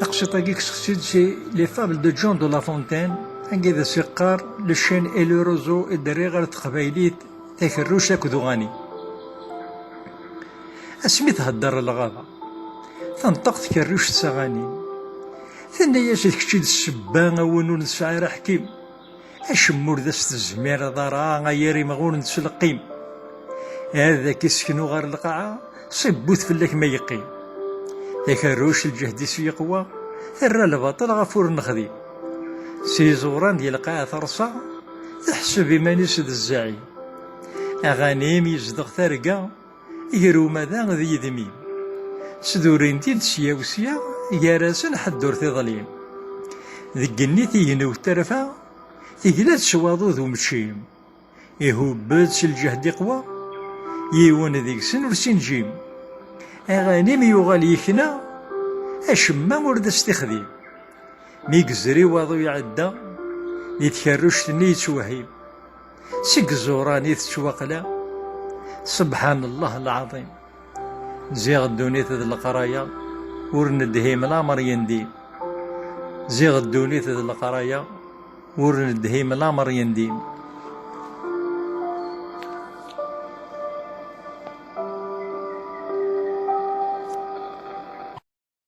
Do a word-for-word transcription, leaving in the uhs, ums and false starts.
Taqsiṭ-agi kkseɣ-tt-id si Les Fables de Jean de La Fontaine, anga d as-iqqar Le chêne et le roseau, i d-rriɣ ɣer teqbaylit Takerrust akked uɣani. Asmi thedder lɣaba, tenṭeq tkerrust s aɣanim. Tenna-yas: "D kečč i d ssebba a win ur nesɛi ara aḥkim. Acemma ur d as-tezmireḍ ara, ay arim ɣur nettleqqim. Ad ak-iseknu ɣer lqaɛa, ṣibbut fell-ak ma yeqqim." Takerruct lǧehd-is yeqwa, terra lbaṭel ɣef ur nexdim. S iẓuran di lqaɛa terṣa, teḥseb iman-is d zzaɛim. Aɣanim yezdeɣ targa, gar umada d yidmim. Sdurin-t-id sya u sya, gar-asen ḥedd ur t-iḍlim. Deg igenni tigenwt terfa, tegla-d s waḍu d umeččim. Ihubb-d s lǧehd iqwa, yiwen deg-sen ur s-inǧim. Aɣanim yuɣal yekna, acemma ur d as-t-ixdim. Mi yezri waḍu iɛedda, di tkerruct-nni yettwehhim. Seg iẓuran i tettwaqla, subḥanallah lɛaḍim. Ziɣ ddunit d leqraya, ur nedhim lamer yendim. Ziɣ ddunit d leqraya, ur nedhim lamer yendim.